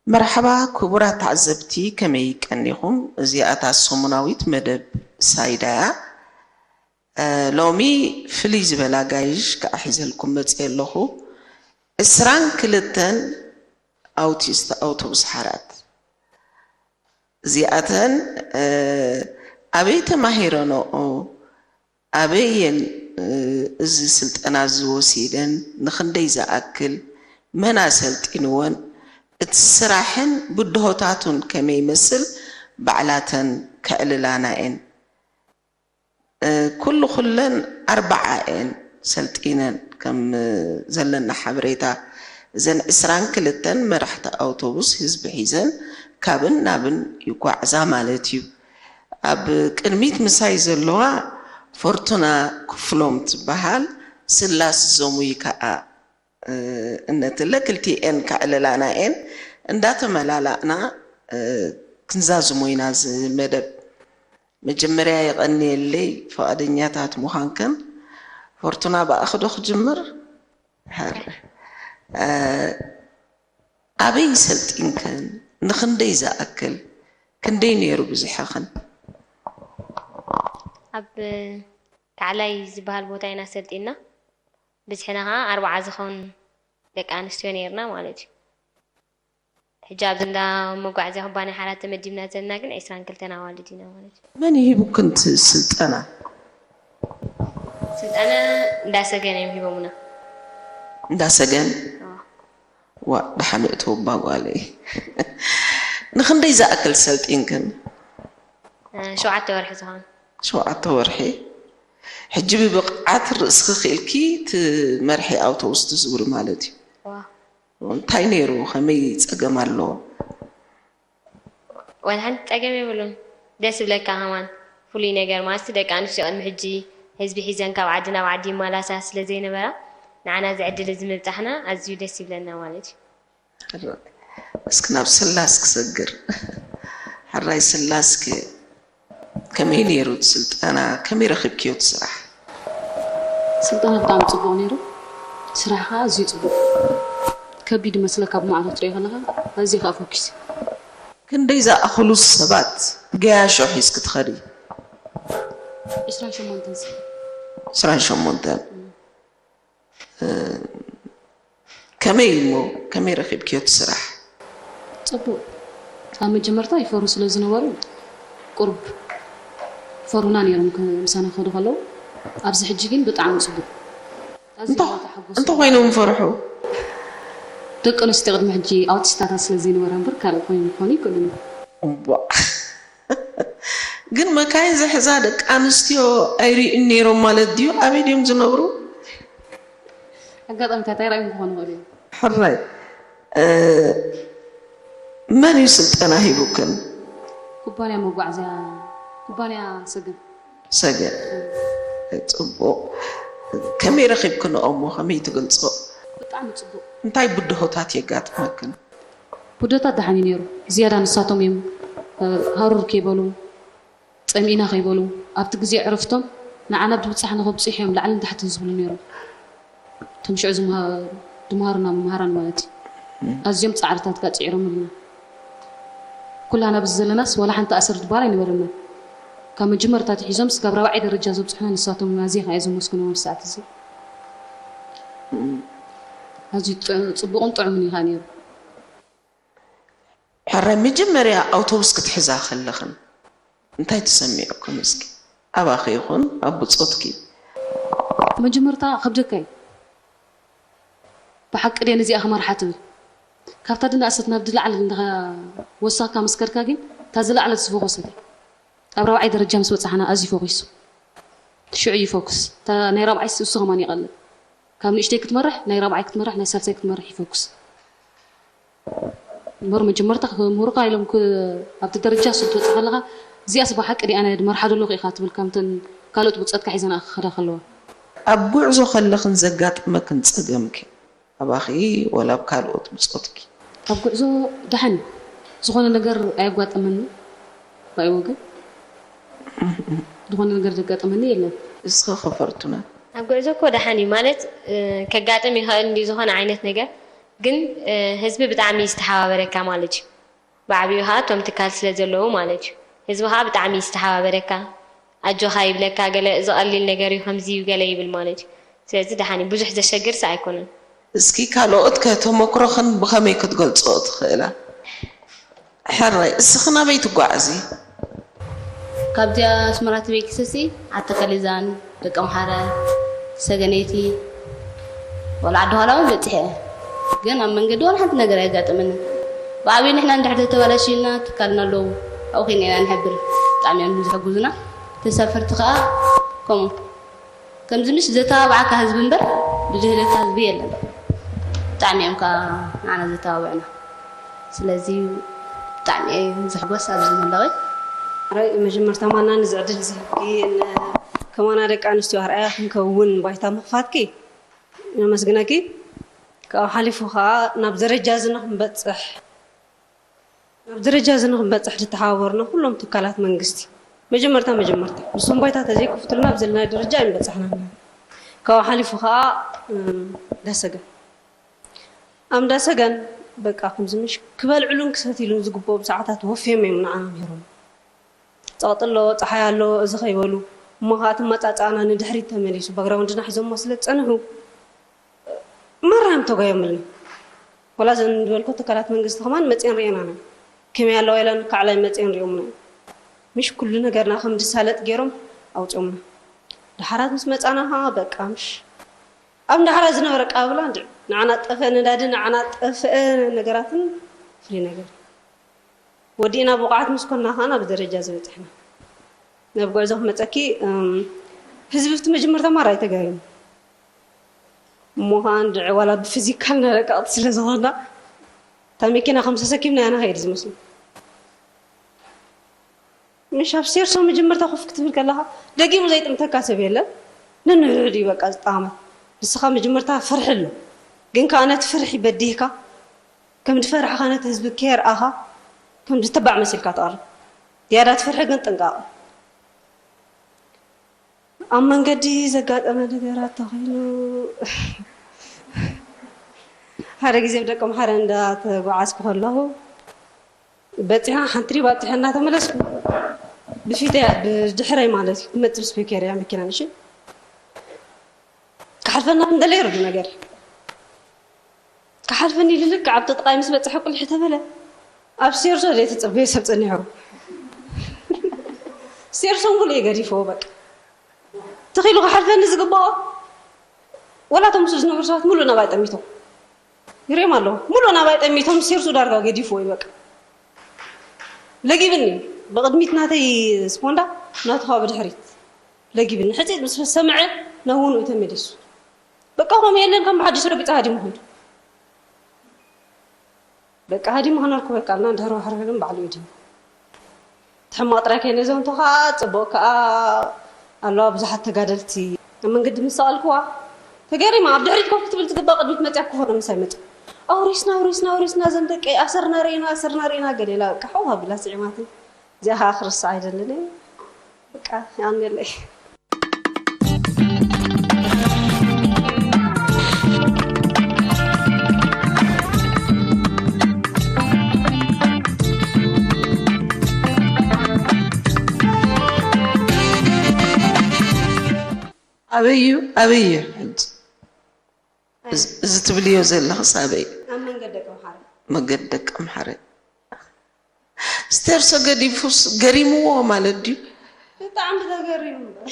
መርሓባ ክቡራት ተዓዘብቲ፣ ከመይ ቀኒኹም? እዚኣ እታ ሰሙናዊት መደብ ሳይዳ እያ። እ፣ ሎሚ ፍልይ ዝበላ ጋይሽ ከኣ ሒዘልኩም መጽየ ኣለኹ። ዕስራን ክልተን ኣውቲስት ኣውቶቡስ ሓራት። እዚኣተን፣ እ፣ ኣበይ ተማሂረንኦ? ኣበይ እየን፣ እ፣ እዚ ስልጠና እዚ ወሲደን? ንኽንደይ ዝኣክል? መን ኣሰልጢንወን? እቲ ስራሕን ብድሆታቱን ከመይ ይመስል? ባዕላተን ከዕልላና እየን። እ፣ ኩሉ ኩለን ኣርባዓ እየን ሰልጢነን፣ ከም ዘለና ሓበሬታ። እዘን ዕስራን ክልተን መራሕቲ ኣውቶቡስ ህዝቢ ሒዘን ካብን ናብን ይጓዕዛ ማለት እዩ። ኣብ ቅድሚት ምሳይ ዘለዋ ፎርቱና ክፍሎም ትበሃል፣ ስላስ ዘሙይ ከኣ፣ እ፣ እነትለ ክልቲኤን ከዕልላና እየን። እንዳተመላላእና፣ እ፣ ክንዛዝሞ ኢና እዚ መደብ። መጀመርያ የቐንየለይ ፍቓደኛታት ምዃንክን። ፎርቱና፣ ብኣኺ ዶ ክጅምር? ሕር-፣ እ፣ ኣበይ ሰልጢንክን? ንኽንደይ ዝኣክል? ክንደይ ነይሩ ብዝሕኽን? ኣብ ካዕላይ ዝበሃል ቦታ ኢና ሰልጢና። ብዝሕና ኸዓ ኣርባዓ ዝኾን ደቂ ኣንስትዮ ነይርና ማለት እዩ። ሕጂ ኣብዚ እንዳ መጓዓዝያ ኩባንያ ሓራት ተመዲብና ዘለና ግን ዕስራን ክልተን ኣዋልድ ኢና ማለት እዩ። መን ሂቡክን እቲ ስልጠና? ስልጠና እንዳ ሰገን እዮም ሂቦምና። እንዳ ሰገን? ኣዎ። ዋ፣ ደሓን እተወባ ጓለይ። ንኽንደይ ዝኣክል ሰልጢንክን? እ፣ ሸውዓተ ወርሒ ዝኾን። ሸውዓተ ወርሒ። ሕጂ ብብቕዓት ርእስኺ ክኢልኪ ትመርሒ ኣውቶቡስ ትዝውሪ ማለት እዩ። ዋ። እንታይ ነይሩ? ከመይ ጸገም ኣለዎ? ዋላ ሓንቲ ጸገም የብሉን። ደስ ይብለካ ከማን። ፍሉይ ነገር ማለት ደቂ ኣንስትዮ ቅድሚ ሕጂ ህዝቢ ሒዘን ካብ ዓዲ ናብ ዓዲ ይመላለሳ ስለ ዘይነበራ፣ ንዓና እዚ ዕድል እዚ ምብጻሕና ኣዝዩ ደስ ይብለና ማለት እዩ። እስኪ ናብ ስላስ ክሰግር። ሕራይ ስላስ፣ ከ-፣ ከመይ ነይሩ እቲ ስልጠና? ከመይ ረኺብክዮ እቲ ስራሕ? ስልጠና ብጣዕሚ ጽቡቕ ነይሩ። ስራሕ ከኣ ኣዝዩ ጽቡቕ። ከቢድ ይመስለካ ብማዕዶ ትሪኦ ከለኻ፣ ኣዝዩ ከኣ ፎኪስ እዩ። ክንደይ ዝኣኽሉ ሰባት ገያሾ ሒዝኪ ትኸዲ? ዕስራን ሸሞንተን ሰብ። ዕስራን ሸሞንተን። እም። እ፣ ከመይ እሞ፣ ከመይ ረኺብክዮ እቲ ስራሕ? ጽቡቕ። ኣብ መጀመርታ ይፈርሁ ስለ ዝነበሩ፣ ቁሩብ ይፈርሁና ነይሮም፣ ከ-፣ ምሳና ክኸዱ ከለዉ። ኣብዚ ሕጂ ግን ብጣዕሚ ጽቡቕ። ኣዝዮም እንተ-፣ ተሓጎሱ። እንተኾይኖም ይፈርሑ? ደቂ ኣንስትዮ ቅድሚ ሕጂ ኣውቲስታታት ስለ ዘይነበራ እምበር፣ ካልእ ኮይኑ ክኾኑ ይኽእሉ እዮም። እምቧእ። ግን መካይን ዝሕዛ ደቂ ኣንስትዮ ኣይርእዩን ነይሮም ማለት ድዩ? ኣበይ ድዮም ዝነብሩ? ኣጋጣሚታት ኣይረኣዩን ክኾኑ ይኽእሉ እዮም። ሕራይ፣ እ፣ መን እዩ ስልጠና ሂቡክን? ኩባንያ መጓዓዝያ፣ ኩባንያ ሰገን። ሰገን። ጽቡቕ። ከመይ ረኺብክንኦ እሞ፣ ከመይ ትገልጾ? ብጣዕሚ ጽቡቕ። እንታይ ብድሆታት የጋጥመክን? ብድሆታት ደሓን እዩ ነይሩ። ዝያዳ ንሳቶም እዮም፣ እ፣ ሃሩር ከይበሉ፣ ጸሚእና ከይበሉ፣ ኣብቲ ግዜ ዕረፍቶም ንዓና ብዝበጻሕና ከብጽሑ እዮም ላዕልን ታሕትን ዝብሉ ነይሮም። እቶም ሽዑ ዝምሃ-፣ ዝምሃሩና መምሃራን ማለት እዩ። ኣዝዮም ጻዕርታት ከኣ ጽዒሮምልና። ኩላና ኣብዚ ዘለናስ ዋላ ሓንቲ ኣሰር ዝበሃል ኣይነበረናን። ካብ መጀመርታ ኣትሒዞም እስካብ ራብዓይ ደረጃ ዘብጽሑና ንሳቶም እዮም። ኣዝየ ከኣ እየ ዘመስግኖም ኣብዚ ሰዓት እዚ። ኣዝዩ ጥ-፣ ጽቡቕን ጥዑምን እዩ ከኣ ነይሩ። ሕራይ፣ መጀመርያ ኣውቶቡስ ክትሕዛ ከለኽን እንታይ ተሰሚዑክን? እስኪ ኣባኺ ይኹን ኣብ ብጾትኪ። መጀመርታ ከብደካ እዩ። ብሓቂ ድየ ነዚኣ ክመርሓ ትብል? ካብታ ዝነኣሰት ናብ ዝለዓለ እንዳ ወሰኽካ ምስ ከድካ ግን፣ እታ ዝለዓለት ዝፎኸሰት እያ። ኣብ ራብዓይ ደረጃ ምስ በጻሕና ኣዝዩ ፎኪሱ። ሽዑ እዩ ፎክስ። እታ ናይ ራብዓይ እሱ ከማን ይቐልል። ካብ ንእሽተይ ክትመርሕ፣ ናይ ራብዓይ ክትመርሕ፣ ናይ ሳልሳይ ክትመርሕ ይፎክስ። እምበር መጀመርታ ክምህሩኻ ኢሎም ክ-፣ ኣብቲ ደረጃ እሱ ክትበጽሕ ከለኻ፣ እዚኣስ ብሓቂ ድያ ኣነ ዝመርሓ ዘለኹ ኢኻ ትብል፣ ከምተን ካልኦት ብጾትካ ሒዘንኣ ክኸዳ ከለዋ። ኣብ ጉዕዞ ከለኽን ዘጋጠመክን ጸገምኪ፣ ኣባኺ ወላ ኣብ ካልኦት ብጾትኪ? ኣብ ጉዕዞ ደሓን እዩ። ዝኾነ ነገር ኣየጓጠመኒ፣ ብኣይ ወገን። ዝኾነ ነገር ዘጋጠመኒ የለን። እስኺ ኸ ፈርቱና? ኣብ ጉዕዞ እኮ ደሓን እዩ ማለት፣ እ፣ ከጋጥም ይኽእል እንድዩ ዝኾነ ዓይነት ነገር። ግን ህዝቢ ብጣዕሚ እዩ ዝተሓባበረካ ማለት እዩ። ብዓብዩ ከዓ እቶም ትካል ስለ ዘለዉ ማለት እዩ። ህዝቢ ከዓ ብጣዕሚ እዩ ዝተሓባበረካ፣ ኣጆኻ ይብለካ። ገለ እዚ ቀሊል ነገር እዩ ከምዚ እዩ ገለ ይብል ማለት እዩ። ስለዚ ደሓን እዩ፣ ብዙሕ ዘሸግርስ ኣይኮነን። እስኪ ካልኦት ከ ተመክሮኽን ብኸመይ ክትገልፅኦ ትኽእላ? ሕራይ እስኺ ናበይ ትጓዓዚ? ካብዚኣ ኣስመራ ትበይ ክሰሲ ዓዲ ከሊዛን ደቂ ኣምሓረ ሰገነይቲ ወላ ዓዲ ኋላ እውን በፂሐ እየ። ግን ኣብ መንገዲ ዋላ ሓንቲ ነገር ኣየጋጠመንን። ብዓብዩ ንሕና እንድሕር ተተበላሽዩና ትካልና ኣለዉ ኣብኡ ኮይና ኢና ንሕብር። ብጣዕሚ እዮም ዝሕግዙና። ተሳፈርቲ ከዓ ከምኡ ከምዚ ምሽ ዘተባብዓካ ህዝቢ እምበር ብጅህለካ ህዝቢ የለን። ብጣዕሚ እዮም ከዓ ንዓና ዘተባብዑና። ስለዚ ብጣዕሚ እየ ዝሕጎስ ኣብዚ ምህላወይ። ራይ መጀመርታ ማና ንዚ ዕድል ዝህብኪ ከማና ደቂ ኣንስትዮ ኣርኣያ ክንከውን ባይታ ምኽፋትኪ ነመስግነኪ። ካብኡ ሓሊፉ ከዓ ናብ ደረጃ እዚ ንክንበፅሕ ናብ ደረጃ እዚ ንክንበፅሕ ዝተሓባበሩና ኩሎም ትካላት መንግስቲ መጀመርታ መጀመርታ ንሶም ባይታ ተዘይከፍቱልና ኣብ ዘለና ደረጃ ኣይምበፃሕናን ኢና። ካብኡ ሓሊፉ ከዓ እንዳሰገን ኣብ እንዳሰገን በቃ ከምዚ ምሽ ክበልዕሉን ክሰትይሉን ዝግብኦም ሰዓታት ወፍዮም እዮም ንዓና ነይሮም። ፀቕጢ ኣሎ፣ ፀሓይ ኣሎ፣ እዚ ከይበሉ እሞ ከዓ እቲ ኣመፃፅኣና ንድሕሪት ተመሊሱ ባግራውንድና ሒዞሞ ስለ ዝፀንሑ ማራ እዮም ተጓዮምልና። ወላ እዘን ዝበልኮ ትካላት መንግስቲ ከማን መፅየን ርእየናና። ከመይ ኣለዋ ኢለን ካዕላይ መፅየን ርእዮምና እዮም። ምሽ ኩሉ ነገርና ከም ዝሳለጥ ገይሮም ኣውፅኦምና። ዳሓራት ምስ መፃና ከዓ በቃ ምሽ ኣብ ዳሓራት ዝነበረ ኣቀባብላ እንድዒ ንዓና ጠፍአ ነዳዲ ንዓና ጠፍአ ነገራትን ፍሉይ ነገር እዩ። ወዲእና ብቑዓት ምስ ኮና ከኣ ናብ ደረጃ ዝበጽሕና። ናብ ጉዕዞ ክመጸኪ ህዝቢ ኣብቲ መጀመርታ ማራ ኣይተጋግን እሞ ከኣ እንድዒ ዋላ ብፊዚካልና ደቀቕቲ ስለ ዝኾንና እታ መኪና ከም ተሰኪምናያ ንኸይድ ዝመስሉ። ምሽ ኣብ ሴርሶ መጀመርታ ኮፍ ክትብል ከለኻ ደጊሙ ዘይጥምተካ ሰብ የለን። ነንሕድሕዱ እዩ በቃ ዝጠማመት። ንስኻ መጀመርታ ፍርሒ ኣሎ ግን ከኣ ነቲ ፍርሒ በዲህካ ከም ዝፈራሕኻ ነቲ ህዝቢ ከየርኣኻ ከም ዝተባዕ መሲልካ ትቐርብ። ዝያዳ ትፍርሒ ግን ጥንቃቐ። ኣብ መንገዲ ዘጋጠመ ነገራት ተኾይኑ ሓደ ግዜ ብደቂ ኣምሓረ እንዳተጓዓዝኩ ከለኹ በፂሓ ሓንቲ ሪባ ኣብፂሐ እናተመለስኩ ብፊተይ ብድሕረይ ማለት እዩ ትመፅእ ብስፔኬር እያ መኪና ንሽ ክሓልፈና እንደለ ይርዱ ነገር ክሓልፈኒ ኢሉ ልክዕ ኣብቲ ጥቓይ ምስ በፅሐ ቁልሕ ተበለ ኣብ ሴርሶ ዘይተፀበየ ሰብ ፀኒሑ ሴርሶ ሙሉ እዩ ገዲፍዎ በቃ ተኺሉ ክሓልፈኒ ዝግብኦ ወላ እቶም ምስኡ ዝነበሩ ሰባት ሙሉእ ናባይ ጠሚቶም ይሪኦም ኣለዉ ሙሉእ ናባይ ጠሚቶም ሴርሱ ዳርጋ ገዲፍዎ እዩ በቃ ለጊብኒ ብቕድሚት ናተይ ስፖንዳ ናቱ ከዓ ብድሕሪት ለጊብኒ ሕፂጥ ምስ ሰምዐ ናብ ውንኡ ተመሊሱ በቃ ከምኡ የለን ከም ብሓድሽ ረጊፁ ሃዲሙ ኸይዱ በቃ ሃዲሙ ኸነልኩ በቃ እና ድሕሪ ወሓደ ግን ባዕሉ እዩ ድዩ እቲ ሕማቕ ጥራይ ከይነዘንቶ ከዓ ፅቡቕ ከዓ ኣለዋ ብዙሓት ተጋደልቲ ኣብ መንገዲ ምስ ሰቐልክዋ ተገሪማ ኣብ ድሕሪት ኮፍ ክትብል ዝግባ ቅድሚት መፅያ ክኾነ ምሳይ መፅያ ኣውሪስና ኣውሪስና ኣውሪስና ዘን ደቂ ኣሰርና ርኢና ኣሰርና ርኢና ገለ ኢላ በቃ ሓው ኣቢላ ስዒማትኒ እዚኣ ከዓ ክርስዓ ኣይደልን እየ በቃ የቐንየለይ ኣበይ እዩ ኣበይ እዩ ሕጂ እዚ ትብልዮ ዘለኽስ ኣበይ እዩ ኣብ መንገዲ ደቂ ኣምሓረ መገዲ ደቂ ኣምሓረ ስቴርሶ ገዲፉስ ገሪምዎ ማለት ድዩ ብጣዕሚ ተገሪሙ እምበር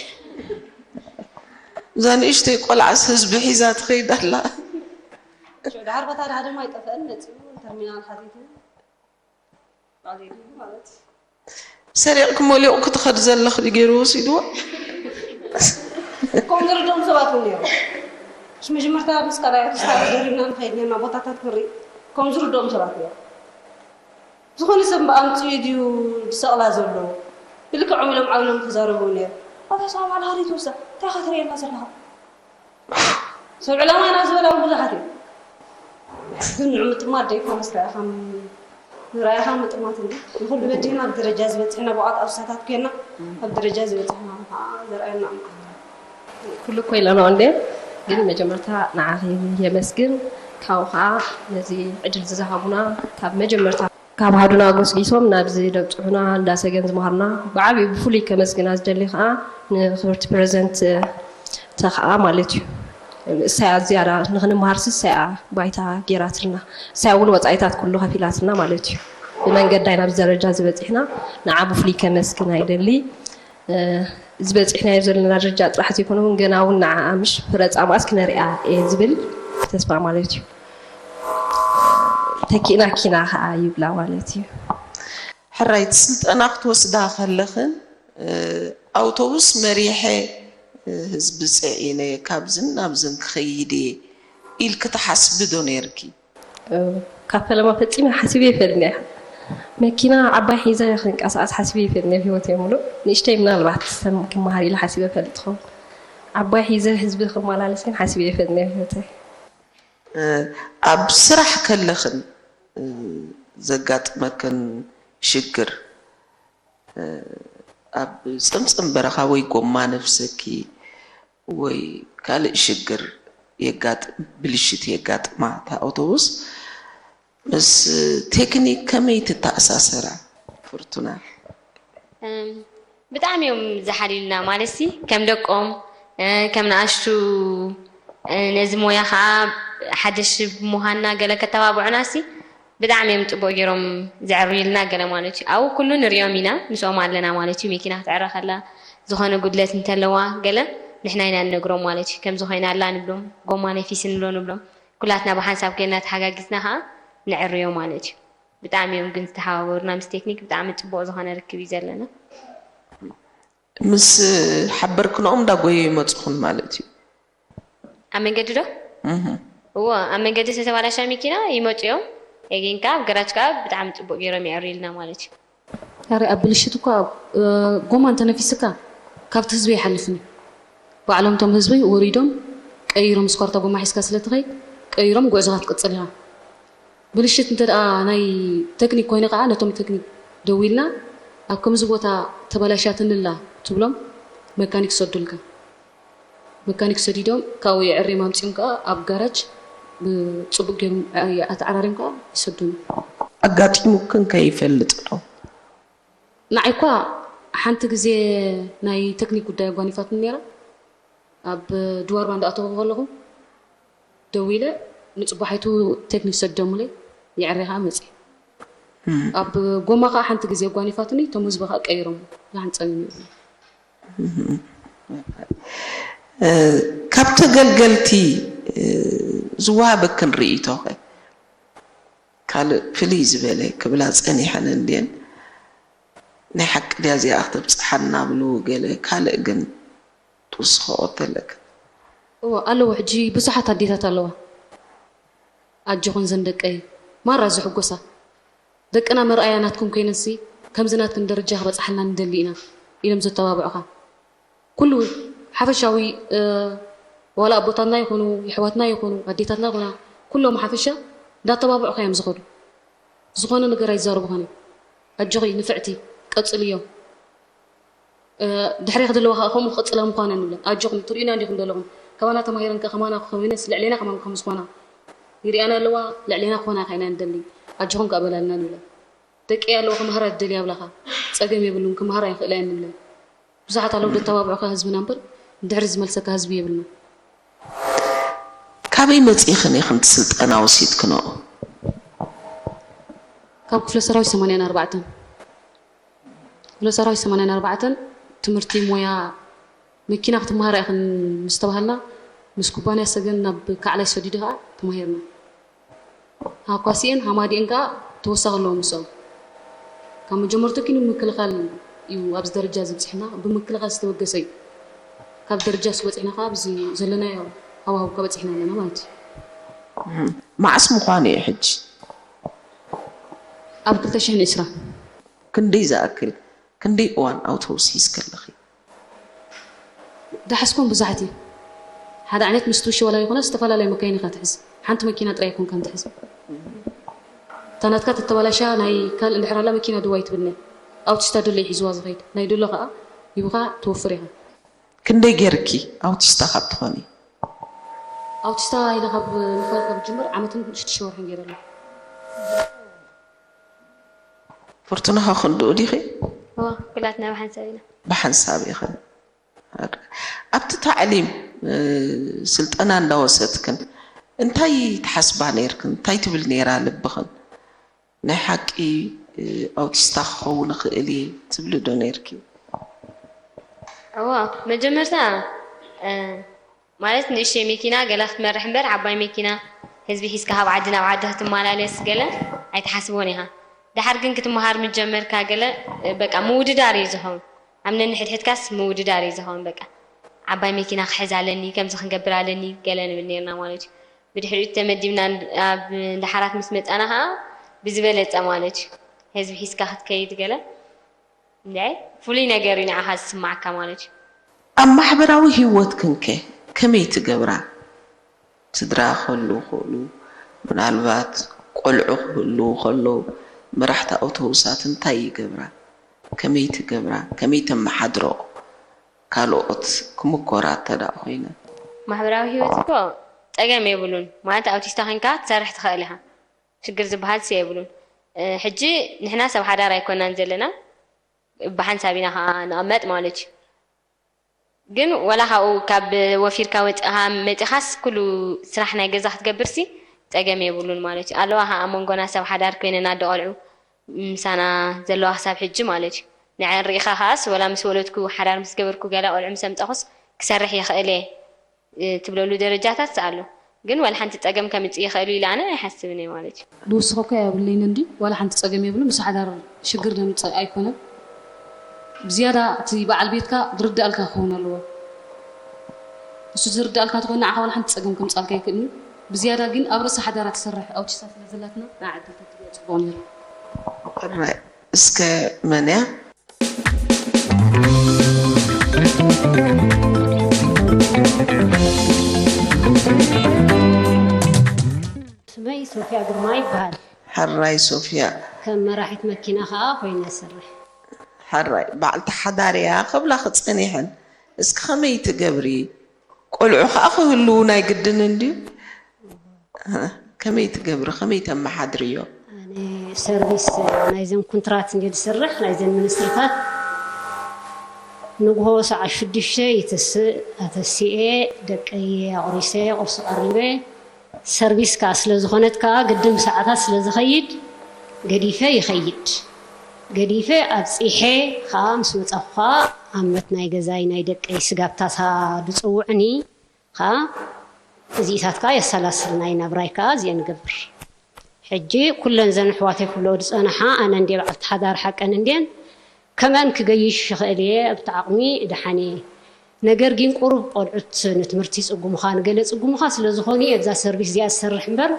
እዛ ንእሽተይ ቆልዓስ ህዝቢ ሒዛ ትኸይድ ኣላ ሽዑ ድሓር በታ ድሃደማ ኣይጠፍአን መፂኡ ተርሚናል ሓቲቱ ባዕሉ ይድሉ ማለት እዩ ሰሪቕኪ መሊቑ ክትኸድ ዘለኽ ድዩ ገይሩ ወሲድዎ ከምኡ ዝርድኦም ሰባት እውን ነይሮም ምስ መጀመርታ ምስ ካልኣይ ክስታር ደሪብና ንኸይድ ነርና ቦታታት ክንርኢ ከም ዝርድኦም ሰባት እዮም ዝኾነ ሰብ ኣምፅኡ ድዩ ዝሰቕላ ዘሎ ብልክዖም ኢሎም ዓብሎም ተዛረቡ ነይሩ ኣታ ሰማ ማልሃሪ ትወስዳ እንታይ ኸትርእየና ዘለኻ ሰብ ዕላማ ኢና ዝበላ እውን ብዙሓት እዮም ግን ንዑ ምጥማት ደይኮነስ ርኣኻ ምጥማት እንዲ ንኹሉ በዲህና ብደረጃ ዝበፅሕና ብቕዓት ኣፍሳታት ኮይና ኣብ ደረጃ ዝበፅሕና ከዓ ዘርኣየና ኣምዓት ኩሉ እኮ ኢለንኦ እንዴ ግን መጀመርታ ንዓኺ የመስግን ካብኡ ከዓ ነዚ ዕድል ዝሃቡና ካብ መጀመርታ ካብ ሃዱና ጎስጊሶም ናብዚ ደብፅሑና እንዳሰገን ዝመሃሩና ብዓብዩ ብፍሉይ ከመስግና ዝደሊ ከዓ ንክብርቲ ፕሬዝደንት ተኸኣ ማለት እዩ። እሳያ ዝያዳ ንክንመሃርሲ እሳያ ባይታ ጌራትልና፣ እሳያ እውን ወፃኢታት ኩሉ ከፊላትና ማለት እዩ። ብመንገዳይ ናብዚ ደረጃ ዝበፂሕና ንዓ ብፍሉይ ከመስግና ይደሊ። ዝበፂሕናዮ ዘለና ደረጃ ጥራሕ ዘይኮነ እውን ገና እውን ንዓ ምሽ ፍረ ፃማእስ ክነሪኣ እየ ዝብል ተስፋ ማለት እዩ። ተኪእና ኪና ከዓ ይብላ ማለት እዩ። ሕራይ እቲ ስልጠና ክትወስዳ ከለኽን ኣውቶቡስ መሪሐ ህዝቢ ፅዒነ ካብዝን ናብዝን ክኸይድ እየ ኢልኪ ትሓስቢ ዶ ነይርኪ? ካብ ፈለማ ፈፂመ ሓሲበ ይፈልጥ እየ። መኪና ዓባይ ሒዘ ክንቀሳቀስ ሓሲበ ይፈልጥ እየ ኣብ ህይወተይ ሙሉእ። ንእሽተይ ምናልባት ከም ክመሃር ኢለ ሓሲበ ፈልጥ ኸውን። ዓባይ ሒዘ ህዝቢ ክመላለስ ግን ሓሲበ ይፈልጥ እየ ኣብ ህይወተይ። ኣብ ስራሕ ከለኽን ዘጋጥመክን ሽግር ኣብ ፀምፀም በረኻ ወይ ጎማ ነፍሰኪ ወይ ካልእ ሽግር የጋጥም ብልሽት የጋጥማ እታ ኣውቶቡስ ምስ ቴክኒክ ከመይ ትተኣሳሰራ ፍርቱና? ብጣዕሚ እዮም ዝሓልዩልና ማለት ሲ ከም ደቆም ከም ንኣሽቱ ነዚ ሞያ ከዓ ሓደሽ ብምዃንና ገለ ከተባብዑና ሲ ብጣዕሚ እዮም ፅቡቅ ገይሮም ዘዕርዩልና ገለ ማለት እዩ ኣብኡ ኩሉ ንሪኦም ኢና ምስኦም ኣለና ማለት እዩ መኪና ክትዕረ ከላ ዝኾነ ጉድለት እንተለዋ ገለ ንሕና ኢና ንነግሮም ማለት እዩ ከምዚ ኮይና ኣላ ንብሎም ጎማ ነፊሲ ንብሎ ንብሎም ኩላትና ብሓንሳብ ኮይና ተሓጋጊዝና ከዓ ነዕርዮ ማለት እዩ ብጣዕሚ እዮም ግን ዝተሓባበሩና ምስ ቴክኒክ ብጣዕሚ ፅቡቅ ዝኾነ ርክብ እዩ ዘለና ምስ ሓበርክንኦም እንዳጎየ ይመፁኹን ማለት እዩ ኣብ መንገዲ ዶ እዎ ኣብ መንገዲ ዝተባላሻ መኪና ይመፁ እዮም ኤጌንካ ኣብ ገራጅ ከዓ ብጣዕሚ ፅቡቅ ገይሮም የዕርዩልና ማለት እዩ ኣረ ኣብ ብልሽት እኳ ጎማ እንተነፊስካ ካብቲ ህዝቢ ኣይሓልፍን እዩ ባዕሎም እቶም ህዝቢ ወሪዶም ቀይሮም ስኳርታ ጎማ ሒዝካ ስለትኸይድ ቀይሮም ጉዕዞኻ ትቅፅል ኢኻ ብልሽት እንተ ደኣ ናይ ተክኒክ ኮይነ ከዓ ነቶም ተክኒክ ደዊልና ኣብ ከምዚ ቦታ ተበላሽያትኒ ኣላ ትብሎም መካኒክ ይሰዱልካ። መካኒክ ሰዲዶም ካብኡ የዕርዮም ኣምጺኦም ከዓ ኣብ ጋራጅ ብፅቡቅ ገይሮም ኣተዓራርዮም ከዓ ይሰዱኒ። ኣጋጢሙክን ከ ይፈልጥ ዶ? ንዓይ እኳ ሓንቲ ግዜ ናይ ተክኒክ ጉዳይ ኣጓኒፋትኒ ነይራ። ኣብ ድዋርባ እንዳኣተኹ ከለኹ ደዊለ ንፅባሒቱ ቴክኒክ ሰዲዶሙለይ የዕርየ ከዓ መፅየ ኣብ ጎማ ከዓ ሓንቲ ግዜ ኣጓኒፋትኒ እቶም ህዝቢ ከዓ ቀይሮም ላሕን ፀሚም ይብሉ ካብ ተገልገልቲ ዝወሃበክን ርእይቶ ከ ካልእ ፍልይ ዝበለ ክብላ ፀኒሐን እንድየን ናይ ሓቂ ድያ እዚኣ ክተብፅሓና ብሉ ገለ ካልእ ግን ትውስኸኦ ተለክ እዎ ኣለዎ ሕጂ ብዙሓት ኣዴታት ኣለዋ ኣጆኹን ዘን ደቀይ ማራ ዝሕጎሳ ደቅና መርኣያ ናትኩም ኮይነንሲ ከምዚ ናትክን ደረጃ ክበፅሓልና ንደሊ ኢና ኢሎም ዘተባብዑኻ ኩሉ ሓፈሻዊ ዋላ ኣቦታትና ይኹኑ የሕዋትና ይኹኑ ኣዴታትና ይኹና ኩሎም ሓፈሻ እንዳተባብዑኻ እዮም ዝኸዱ ዝኾነ ነገር ኣይዛረቡኻን እዮም ኣጆኺ ንፍዕቲ ቀፅልዮ ድሕሬኺ ዘለዋ ከዓ ከምኡ ክቕፅላ ምዃነን ንብለን ኣጆኹም ትርእዩና እንዲኹም ዘለኹም ካባና ተማሂረን ከ ከማና ክኸዊነስ ልዕሌና ከማን ከም ዝኾና ይርእያና ኣለዋ ልዕሌና ክኾና ኢኻ ኢና ንደሊ ኣጆኹም ከኣ በላልና ንብለን ደቂ ኣለዋ ክምሃራ ትደልያ ብላኻ ጸገም የብሉን ክምሃራ ይኽእላ እየን ንብለን ብዙሓት ኣለዉ ደተባብዑኻ ህዝብና እምበር ንድሕሪ ዝመልሰካ ህዝቢ የብልና ካበይ መፂእኽን ኢኽን ስልጠና ወሲድክንኦ ካብ ክፍለ ሰራዊት ሰማንያን ኣርባዕተን ክፍለ ሰራዊት ሰማንያን ኣርባዕተን ትምህርቲ ሞያ መኪና ክትመሃራ ኢኽን ምስ ተባሃልና ምስ ኩባንያ ሰገን ናብ ካዕላይ ሰዲዱ ከዓ ተማሂርና ሃኳሲኤን ሃማዲኤን ከዓ ተወሳኺ ኣለዎ ምስኦም ካብ መጀመርቱ ኪኑ ምክልኻል እዩ ኣብዚ ደረጃ ዝበፅሕና ብምክልኻል ዝተበገሰ እዩ ካብ ደረጃ ስበፅሕና ከዓ ኣብዚ ዘለናዮ ሃዋህው ከበፅሕና ኣለና ማለት እዩ መዓስ ምዃኑ እዩ ሕጂ ኣብ ክልተ ሽሕን ዕስራን ክንደይ ዝኣክል ክንደይ እዋን ኣውቶቡስ ሒዝኪ ኣለኺ? ደሓስኮም ብዙሓት እዩ ሓደ ዓይነት ምስ ትውሺ ዋላ ይኾነስ ዝተፈላለያ መካይን ኢኻ ትሕዝ ሓንቲ መኪና ጥራይ ኣይኮንካን ትሕዝ እታ ናትካ ተተባላሻ ናይ ካልእ እንድሕር ኣላ መኪና ድዋ ኣይትብልንያ ኣውቲስታ ደሎ እዩ ሒዝዋ ዝኸይድ ናይ ደሎ ኸዓ ሂብኻ ትወፍር ኢኻ ክንደይ ጌርኪ ኣውቲስታ ካብ ትኾኒ? ኣውቲስታ ኢለ ካብ ምኽባር ካብ ጅምር ዓመትን ሽዱሽተ ወርሕን ገይረ ኣለኹ። ፍርቱና ኸ ክንድኡ ዲኺ? እዋ ኩላትና ብሓንሳብ ኢና። ብሓንሳብ ኢኽን። ኣብቲ ታዕሊም ስልጠና እንዳወሰድክን እንታይ ትሓስባ ነይርክን? እንታይ ትብል ነይራ ልብኽን? ናይ ሓቂ ኣውቲስታ ክኸውን እኽእል እየ ትብሊ ዶ ነይርኪ? እዋ መጀመርታ ማለት ንእሽተይ መኪና ገላ ክትመርሕ እምበር ዓባይ መኪና ህዝቢ ሒዝካ ካብ ዓዲ ናብ ዓዲ ክትመላለስ ገለ ኣይትሓስቦን ኢኻ። ደሓር ግን ክትመሃር ምስ ጀመርካ ገለ በቃ ምውድዳር እዩ ዝኸውን። ኣብ ነንሕድሕድካስ ምውድዳር እዩ ዝኸውን። በቃ ዓባይ መኪና ክሕዝ ኣለኒ፣ ከምዚ ክንገብር ኣለኒ ገለ ንብል ነርና ማለት እዩ። ብድሕሪኡ ተመዲብና ኣብ እንዳ ሓራት ምስ መጻና ከኣ ብዝበለጸ ማለት እዩ ህዝቢ ሒዝካ ክትከይድ ገለ እንድዒ ፍሉይ ነገር እዩ ንዓኻ ዝስማዓካ ማለት እዩ። ኣብ ማሕበራዊ ህይወትክን ከ ከመይ ትገብራ? ስድራ ክህልዉ ይኽእሉ፣ ምናልባት ቆልዑ ክህልዉ ከለዉ መራሕቲ ኣውቶቡሳት እንታይ ይገብራ? ከመይ ትገብራ? ከመይ ተመሓድርኦ? ካልኦት ክምኮራ እንተ ደኣ ኮይነን። ማሕበራዊ ህይወት እኮ ጸገም የብሉን ማለት ኣውቲስታ ኮንካ ክትሰርሕ ትኽእል ኢኻ። ሽግር ዝበሃል ሲ የብሉን። ሕጂ ንሕና ሰብ ሓዳር ኣይኮናን ዘለና ብሓንሳብ ኢና ከዓ ንቐመጥ ማለት እዩ። ግን ወላ ካብኡ ካብ ወፊርካ ወፂኻ መፂኻስ ኩሉ ስራሕ ናይ ገዛ ክትገብር ሲ ፀገም የብሉን ማለት እዩ። ኣለዋ ከዓ ኣብ መንጎና ሰብ ሓዳር ኮይነን ኣደ ቆልዑ ምሳና ዘለዋ ክሳብ ሕጂ ማለት እዩ። ንዐን ርኢኻ ከዓስ ወላ ምስ ወለድኩ ሓዳር ምስ ገበርኩ ገለ ቆልዑ ምስ ኣምፀኹስ ክሰርሕ ይኽእል እየ ትብለሉ ደረጃታት ኣሎ። ግን ዋላ ሓንቲ ፀገም ከምፅእ ይኽእል እዩ ኢለ ኣነ ኣይሓስብን እየ ማለት እዩ። ዝውስኾ እኮ የብለይን እንዲ ዋላ ሓንቲ ፀገም የብሉን። ምስ ሓዳር ሽግር ዘምፅእ ኣይኮነን። ብዝያዳ እቲ በዓል ቤትካ ዝርድኣልካ ክኸውን ኣለዎ። እሱ ዝርድኣልካ ተኾይኑ ንዓኻ ዋላ ሓንቲ ፀገም ከምፅኣልካ ኣይክእልን እዩ። ብዝያዳ ግን ኣብ ርእሲ ሓዳራ ትሰርሕ ኣውቲስታ ስለ ዘላትና ንዓ ዕድል ተትህብኦ ፅቡቕ ነይሩ። እስከ መን እያ? ስመይ ሶፍያ ግርማ ይበሃል። ሕራይ ሶፍያ። ከም መራሒት መኪና ከኣ ኮይነ እሰርሕ። ሕራይ በዓልቲ ሓዳር እያ ክብላኺ ጸኒሐን። እስኪ ከመይ ትገብሪ? ቆልዑ ከኣ ክህልዉ ናይ ግድን እንድዩ። ከመይ ትገብሪ? ከመይ ተመሓድርዮ? ኣነ ሰርቪስ ናይዘን ኩንትራት እንድየ ዝሰርሕ ናይዘን ሚኒስትሪታት ንግሆ ሰዓት ሽዱሽተ ይትስእ ኣተሲኤ ደቀየ ኣቑሪሰ ቁርሲ ቀሪበ ሰርቪስ ከኣ ስለ ዝኾነት ከኣ ግድን ብሰዓታት ስለ ዝኸይድ ገዲፈ ይኸይድ ገዲፈ ኣብጺሐ ከኣ ምስ መጻኹ ከኣ ኣመት ናይ ገዛይ ናይ ደቀይ ስጋብታታ ዝጽውዕኒ ከኣ እዚኢታት ከኣ የሰላስል ናይ ናብራይ ከኣ እዚኤን እገብር። ሕጂ ኩለን ዘን ኣሕዋተይ ክብልኦ ዝጸንሓ ኣነ እንድየ በዓልቲ ሓዳር ሓቀን እንድየን ከምአን ክገይሽ ይኽእል እየ ኣብቲ ዓቕሚ እድሓን እየ ነገር ጊን ቁሩብ ቆልዑት ንትምህርቲ ይጽጉሙኻ ንገለ ይጽጉሙኻ ስለ ዝኾኑ እየ እብዛ ሰርቪስ እዚኣ ዝሰርሕ እምበር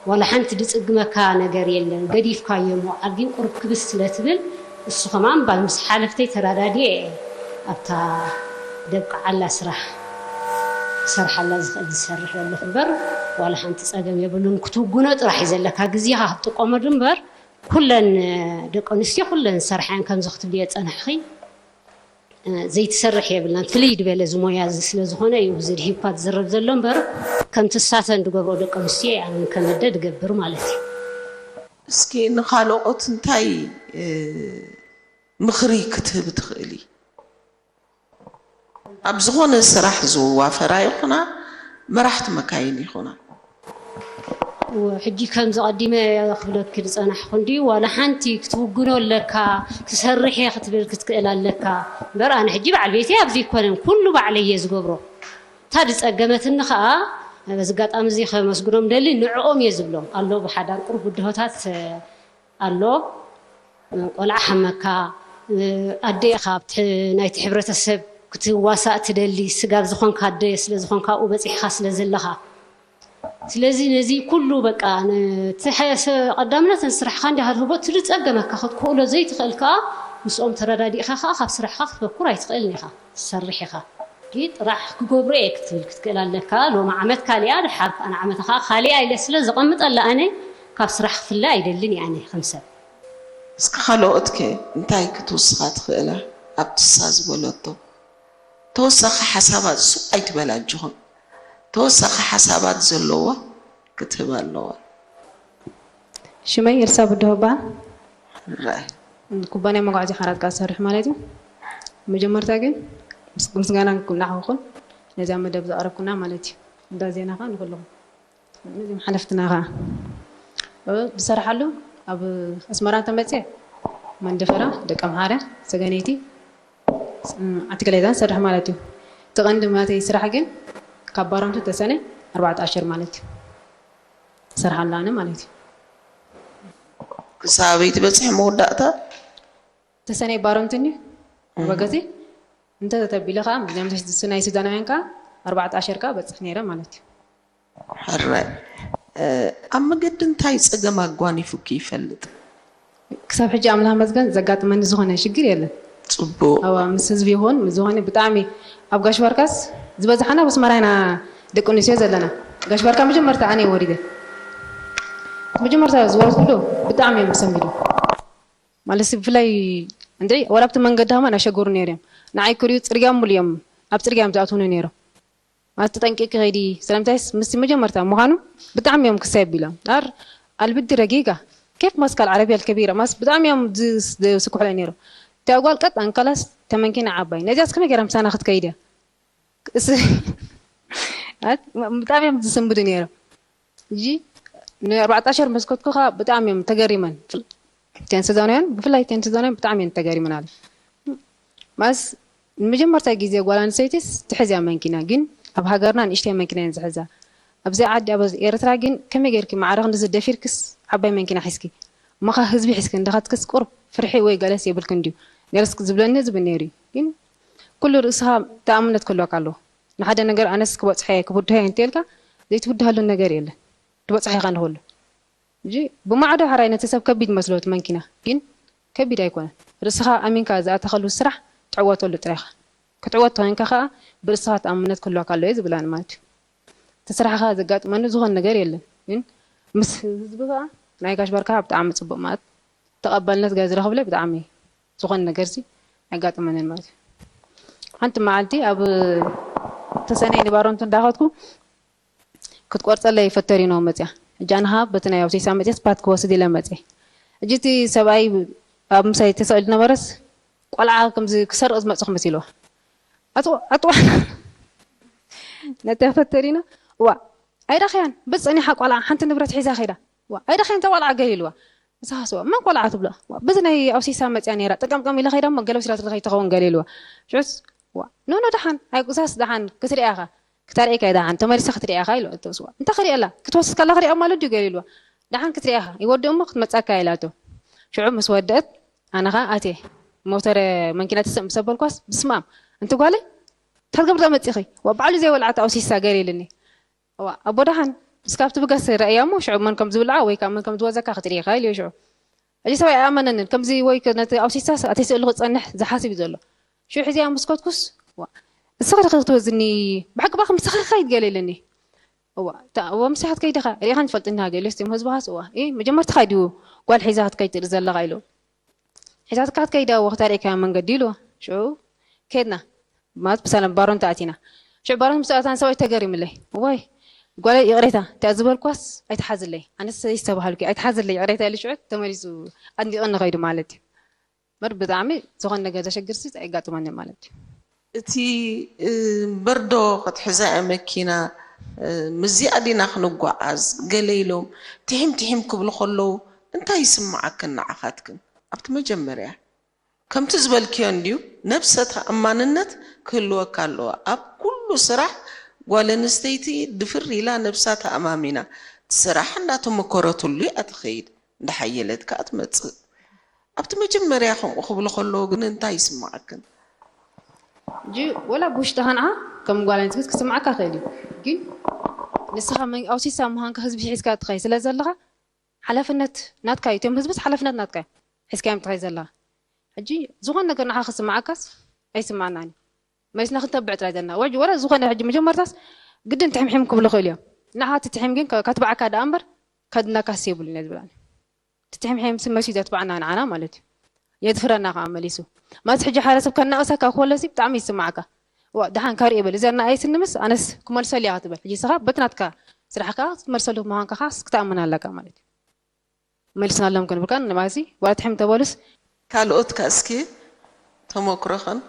ዋላ ሓንቲ ዝጽግመካ ነገር የለን ገዲፍካዮ ምውዓል ጊን ቁሩብ ክብስ ስለ ትብል እሱ ከማን ባል ምስ ሓለፍተይ ተራዳዲኤ እየ ኣብታ ደብቅዓላ ስራሕ ክሰርሓላ ዝኽእል ዝሰርሕ ዘለኹ እምበር ዋላ ሓንቲ ጸገም የብሉን ክትውግኖ ጥራሕ እዩ ዘለካ ግዜኻ ክትጥቀመሉ እምበር ኩለን ደቂ ኣንስትዮ ኩለን ዝሰርሓ እየን ከምዚ ክትብልዮ ዝጸናሕኺ ዘይትሰርሕ የብልናን ፍልይ ዝበለ እዚ ሞያ እዚ ስለ ዝኾነ እዩ እዚ ድሂብካ ዝዝረብ ዘሎ እምበር ከምቲ እሳተን ዝገብርኦ ደቂ ኣንስትዮ እየ ኣነ ከመደ ዝገብር ማለት እዩ። እስኪ ንኻልኦት እንታይ ምኽሪ ክትህቢ ትኽእሊ? ኣብ ዝኾነ ስራሕ ዝዋፈራ ይኹና መራሕቲ መካይን ይኹና። ሕጂ ከምዚ ቀዲመ ክብለኪ ዝፀናሕኩ እንድዩ ዋላ ሓንቲ ክትውግኖ ኣለካ ክሰርሕ እየ ክትብል ክትክእል ኣለካ እምበር ኣነ ሕጂ በዓል ቤተይ ኣብዚ ይኮነን ኩሉ ባዕለይ እየ ዝገብሮ እታ ዝፀገመትኒ ከዓ በዚ ኣጋጣሚ እዚ ከመስግኖም ደሊ ንዕኦም እየ ዝብሎም ኣሎ ብሓዳር ቁሩብ ብድሆታት ኣሎ ቆልዓ ሓመካ ኣደ ኢኻ ኣብቲ ናይቲ ሕብረተሰብ ክትዋሳእ ትደሊ ስጋብ ዝኾንካ ኣደ ስለ ዝኾንካ ኣብኡ በፂሕኻ ስለ ዘለኻ ስለዚ ነዚ ኩሉ በቃ ቀዳምነት ንስራሕኻ እንዲኻ ትህቦ እቲ ዝፀገመካ ክትክእሎ ዘይትኽእል ከዓ ምስኦም ተረዳዲእኻ ከዓ ካብ ስራሕኻ ክትበኩር ኣይትኽእልን ኢኻ ትሰርሕ ኢኻ ጥራሕ ክገብሮ እየ ክትብል ክትክእል ኣለካ ሎሚ ዓመት ካሊኣ ድሓር ከዓ ንዓመታ ከዓ ካሊኣ ኢለ ስለ ዘቐምጠላ ኣነ ካብ ስራሕ ክፍለ ኣይደልን እየ ኣነ ከም ሰብ እስኪ ካልኦት ከ እንታይ ክትውስኻ ትኽእላ ኣብቲ እሳ ዝበለቶ ተወሳኺ ሓሳባት ሱቕ ኣይትበል ኣጆኽን ተወሳኺ ሓሳባት ዘለዋ ክትህብ ኣለዋ። ሽመይ ኤልሳ ብድሆ በሃል። ራይ ኩባንያ መጓዓዝያ ሓራት ቃ ዝሰርሕ ማለት እዩ። መጀመርታ ግን ምስ- ምስጋና ንዓኹም ነዚኣ መደብ ዘቕረብኩና ማለት እዩ። እንዳ ዜና ኸዓ ንኩልኹም ነዚም ሓለፍትና ኸዓ እ፣ ዝሰርሓሉ ኣብ ኣስመራ እንተመፅአ መንደፈራ፣ ደቀምሓረ፣ ሰገነይቲ፣ ዓቲ ገሌዛን ዝሰርሕ ማለት እዩ። እቲ ቀንዲ ናተይ ስራሕ ግን ካብ ባሮንቱ ተሰነ ኣርባዕተ ኣሸር ማለት እዩ። ዝሰርሓሉ ኣነ ማለት እዩ። ክሳበይ ትበፅሒ መወዳእታ ተሰነይ ባሮንትኒ ወገዜ እንተ ተተቢለ ከዓ ምክንያቱ ናይ ሱዳናውያን ከዓ ኣርባዕተ ኣሸር ከዓ በፅሕ ነይረ ማለት እዩ። ሕራይ ኣብ መገዲ እንታይ ፀገም ኣጓኒፉኪ ይፈልጥ? ክሳብ ሕጂ ኣምላኽ መስገን ዘጋጥመኒ ዝኾነ ሽግር የለን። ፅቡቅ ኣዋ ምስ ህዝቢ ይኹን ምስ ዝኾነ ብጣዕሚ ኣብ ጋሽ ባርካስ ዝበዝሓና ኣብ ኣስመራ ኢና ደቂ ኣንስትዮ ዘለና። ጋሽ ባርካ መጀመርታ ኣነ ወሪደ መጀመርታ ዝወረድኩሉ ብጣዕሚ እዮም ሰንቢዱ ማለት ብፍላይ እንደ ወላ ኣብቲ መንገዲ ሃማ ናሸገሩ ነይሩ እዮም ንዓይ ክሪኡ ፅርግያ ሙሉ እዮም ኣብ ፅርግያ እዮም ዝኣትውኒ ነይሮም ማለት ተጠንቂቂ ከይዲ ስለምንታይስ ምስቲ መጀመርታ ምዃኑ ብጣዕሚ እዮም ክሳይ ቢሎም ዳር ኣልብዲ ረጊጋ ኬፍ ማስካ العربية الكبيرة ማስ ብጣዕሚ እዮም ዝስኩሕለይ ነይሮም እቲኣ ጓል ቀጥ ኣንካላስ ተመንኪና ዓባይ ነዚያስ ከመይ ገይራ ምሳና ክትከይድ እያ ብጣዕሚ እዮም ዝስንብዱ ነይሮም እጂ ንኣርባዕተ ኣሸር መስኮትኩ ከዓ ብጣዕሚ እዮም ተገሪመን ቴንስዶንያን ብፍላይ ቴንስዶንያን ብጣዕሚ እዮም ተገሪመን ኣለ ማስ ንመጀመርታ ግዜ ጓል ኣንስተይቲስ ትሕዝያ መንኪና ግን ኣብ ሃገርና ንእሽተይ መንኪና እየን ዝሕዛ ኣብዚ ዓዲ ኣብ ኤርትራ ግን ከመይ ጌርኪ ማዕረ ክንድዚ ደፊርክስ ዓባይ መንኪና ሒዝኪ እሞኻ ህዝቢ ሒዝኪ እንዳኸድክስ ቁሩብ ፍርሒ ወይ ገለስ የብልክን ድዩ ገለስ ዝብለኒ ዝብል ነይሩ እዩ ግን ኩሉ ርእስኻ ተኣምነት ክህልወካ ኣለዎ ንሓደ ነገር ኣነስ ክበፅሖ እየ ክብድሆ እየ እንተልካ ዘይትብድሃሉ ነገር የለን ትበፅሖ ኢኻ ንክሉ እጂ ብማዕዶ ሕራይ ነቲ ሰብ ከቢድ መስሎ እቲ መንኪና ግን ከቢድ ኣይኮነን ርእስኻ ኣሚንካ ዝኣተኸሉ ስራሕ ትዕወተሉ ጥራይኻ ክትዕወት ተኮይንካ ከዓ ብርእስኻ ተኣምነት ክህልወካ ኣለዎ ዝብላኒ ማለት እዩ እቲ ስራሕኻ ዘጋጥመኒ ዝኾነ ነገር የለን ግን ምስ ህዝቢ ከዓ ናይ ጋሽ ባርካ ብጣዕሚ ፅቡቅ ማለት ተቐባልነት ገ ዝረኽብለ ብጣዕሚ ዝኾነ ነገር ሲ ኣጋጥመንን ማለት እዩ ሓንቲ መዓልቲ ኣብ ተሰነይ ንባሮንቱ እንዳኸድኩ ክትቆርፀለይ ፈተሪኖ መፅያ እጃንኻ በቲ ናይ ኣብ ሴሳ መፅስ ፓት ክወስድ ኢለ መፅየ እጅ እቲ ሰብኣይ ኣብ ምሳይ ተሰቂሉ ነበረስ ቆልዓ ከምዚ ክሰርቕ ዝመፅኹ መሲልዋ ኣጥዋ ነታ ፈተሪኖ እዋ ኣይረኸያን በፀኒሓ ቆልዓ ሓንቲ ንብረት ሒዛ ኸይዳ እዋ ኣይረኸያን ተቆልዓ ገለ ኢልዋ ንስኻስ እዋ መን ቆልዓ ትብሎ እዋ በዚ ናይ ኣብ ሴሳ መፅያ ነይራ ጠቀምቀም ኢለ ኸይዳ እሞ ገለ ወሲዳትለ ከይትኸውን ገለ ኢልዋ ሽዑስ እዋ ኖኖ ደሓን ኣይቁሳስ ደሓን ክትሪኣኻ ክታርእካ ደሓን ተመሊሳ ክትሪኣኻ ኢሉ እተውስዋ እንተ ክሪኣላ ክትወስድ ከላ ክሪኣ ማለት ድዩ ገለ ኢልዋ ደሓን ክትሪኣኻ ይወድእ እሞ ክትመጻካ ኢላቶ ሽዑ ምስ ወደእት ኣነ ኸዓ ኣትየ ሞተረ መንኪና ትስእ ምስ ኣበልኳስ ብስማም እንቲ ጓለይ እንታይ ትገብሪ መፂኺ ዋ ባዕሉ ዘይወልዓት ኣውሲሳ ገለ ኢልኒ ዋ ኣቦ ደሓን እስካብቲ ብገስ ረእያ እሞ ሽዑ መን ከም ዝብልዓ ወይ ካብ መን ከም ዝወዘካ ክትሪኢኻ ኢልዮ ሽዑ ሕጂ ሰብ ኣይኣመነንን ከምዚ ወይ ነቲ ኣውሲሳስ ኣተይ ስእሉ ክፀንሕ ዝሓስብ እዩ ዘሎ ሽዑ ሕዚያ ምስ ከድኩስ ዋ እስኺ ዲኺ ክትወዝኒ ብሓቂ ባኺ ምሳኺ ክኸይድ ገለ ኢልኒ እዋ እታ እዋ ምሳኻ ክትከይድ ኢኻ ሪኢኻን ትፈልጥኒ ሃገር ኢለስ እቶም ህዝብኻስ እዋ ኢ መጀመርትኻ ድዩ ጓል ሒዛ ክትከይድ ትርኢ ዘለኻ ኢሉ ሒዛትካ ክትከይድ እዋ ክተርእየካ መንገዲ ኢሉ ሽዑ ከድና ማለት ብሰላም ባሮን ተኣቲና ሽዑ ባሮን ምስ ኣታን ሰብኣይ ተገሪምለይ እዋይ ጓለይ ይቕሬታ እንታይ ዝበልኳስ ኣይትሓዝለይ ኣነስ ይስተባሃልኩ ኣይትሓዝለይ ይቕሬታ ኢሉ ሽዑ ተመሊሱ ኣድኒቕኒ ኸይዱ ማለት እዩ በር ብጣዕሚ ዝኾነ ነገር ዘሸግር ሲ ኣይጋጥመኒ ማለት እዩ እቲ በርዶ ክትሕዛ እያ መኪና ምዚኣ ዲና ክንጓዓዝ ገለ ኢሎም ትሒም ትሒም ክብሉ ከለዉ እንታይ ይስምዓክን ንዓኻትክን ኣብቲ መጀመርያ ከምቲ ዝበልክዮ እንድዩ ነብሰ ተኣማንነት ክህልወካ ኣለዎ ኣብ ኩሉ ስራሕ ጓል ኣንስተይቲ ድፍር ኢላ ነብሳ ተኣማሚና ስራሕ እንዳተመኮረትሉ እያ ትኸይድ እንዳሓየለት ከኣ ትመጽእ ኣብቲ መጀመርያ ከምኡ ክብሉ ከለዉ ግን እንታይ ይስምዓክን ሕጂ ወላ ብውሽጥኻ ንዓ ከም ጓል ኣንስተይቲ ክስምዓካ ይኽእል እዩ ግን ንስኻ ኣውሲሳ ምዃንካ ህዝቢ ሒዝካ ትኸይ ስለ ዘለኻ ሓላፍነት ናትካ እዩ እቶም ህዝብስ ሓላፍነት ናትካ እዩ ሒዝካዮም ትኸይ ዘለኻ ሕጂ ዝኾን ነገር ንዓ ክስምዓካስ ኣይስምዓናን እዩ መሊስና ክንተብዕ ጥራይ ዘለና ወይ ወላ ዝኾነ ሕጂ መጀመርታስ ግድን ትሕምሒም ክብሉ ይኽእሉ እዮም ንዓ ትትሒም ግን ከትብዓካ ደኣ እምበር ከድናካስ የብሉን እየ ዝብላኒ ትትሕምሒም ስመሲ ዘትብዓና ንዓና ማለት እዩ የድፍረና ከዓ መሊሱ ማለት ሕጂ ሓደ ሰብ ከናቕሰካ ከሎ ሲ ብጣዕሚ ይስማዓካ ዋ፣ ደሓን ካርእ ይበል። እዚኣ ንዓይ ስንምስ ኣነስ ክመልሰሉ እያ ክትብል። ሕጂ ንስኻ በቲ ናትካ ስራሕ ከኣ ክትመልሰሉ ምዃንካ ከኣ ክትኣምን ኣለካ ማለት እዩ። መሊስናሎም ክንብልካ ንማዚ ዋላ ትሕም ተበሉስ። ካልኦት ከ እስኪ ተመክሮኽን?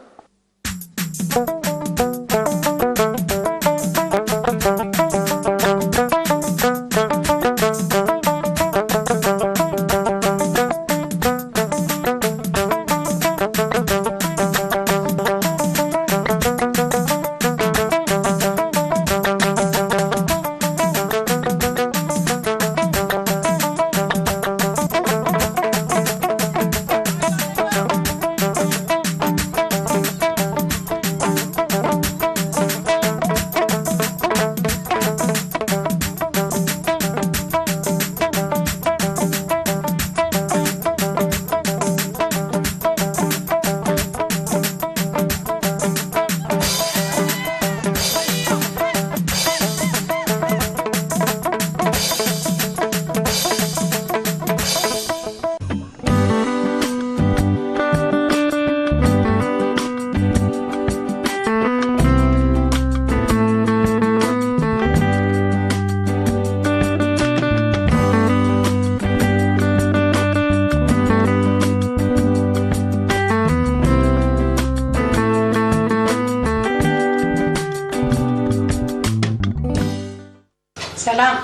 ሰላም፣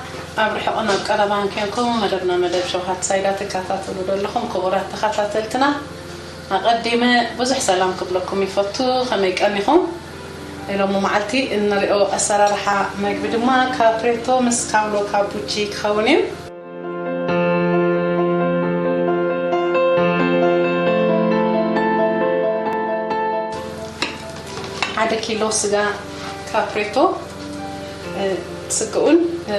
ኣብ ርሑቕን ኣብ ቀረባን ኬንኩም መደብና መደብ ሸውሃት ሳይዳ ትከታተሉ ዘለኹም ክቡራት ተኸታተልትና፣ ኣቐዲመ ብዙሕ ሰላም ክብለኩም ይፈቱ። ከመይ ቀኒኹም? ሎሚ መዓልቲ እንሪኦ ኣሰራርሓ መግቢ ድማ ካፕሬቶ ምስ ካውሎ ካቡቺ ክኸውን እዩ። ሓደ ኪሎ ስጋ ካፕሬቶ፣ እ፣ ስግኡን፣ እ፣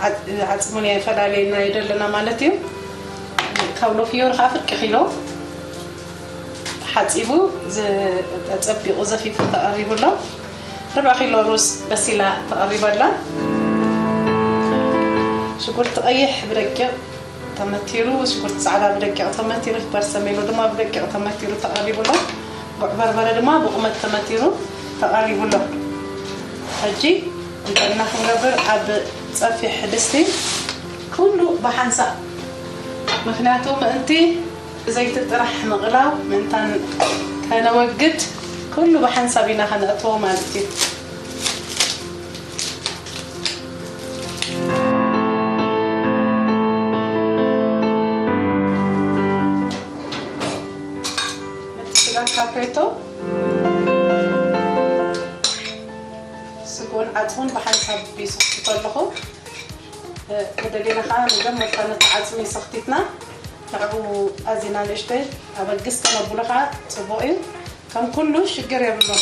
ዓጽ-፣ ዓጽሙን እየ ፈላልየና እዩ ዘለና ማለት እዩ። ካብ ሎፍዮር ከዓ ፍርቂ ኪሎ ተሓጺቡ፣ ዝ-፣ ተጸቢቑ ዘፊፉ ተቐሪቡ ኣሎ። ርብዒ ኪሎ ሩዝ በሲላ ተቐሪባ ኣላ። ሽጉርቲ ቀይሕ ብደቂቕ ተመቲሩ፣ ሽጉርቲ ጻዕዳ ብደቂቕ ተመቲሩ፣ በርሰሜሎ ድማ ብደቂቕ ተመቲሩ ተቐሪቡ ኣሎ። ጉዕ በርበረ ድማ ብቑመት ተመቲሩ ተቐሪቡ ኣሎ። ሕጂ እንታይ ኢና ክንገብር? ኣብ ጸፊሕ ድስቲ ኩሉ ብሓንሳእ፣ ምኽንያቱ ምእንቲ ብዘይቲ ጥራሕ ምቕላው ምእንታን ከነወግድ ኩሉ ብሓንሳብ ኢና ከነእትዎ ማለት እዩ። ነቲ ስጋ ካፕሬቶ ስግኡን ዓጽሙን ብሓንሳብ ይስኽቶ ኣለኹ። ተደሊና ከዓ መጀመርታ ነቲ ዓጽሚ ሰኽቲትና ንዕኡ ኣዚና ንእሽተይ ኣበግስ ከነብሎ ከዓ ጽቡቕ እዩ። ከም ኩሉ ሽግር የብሉን።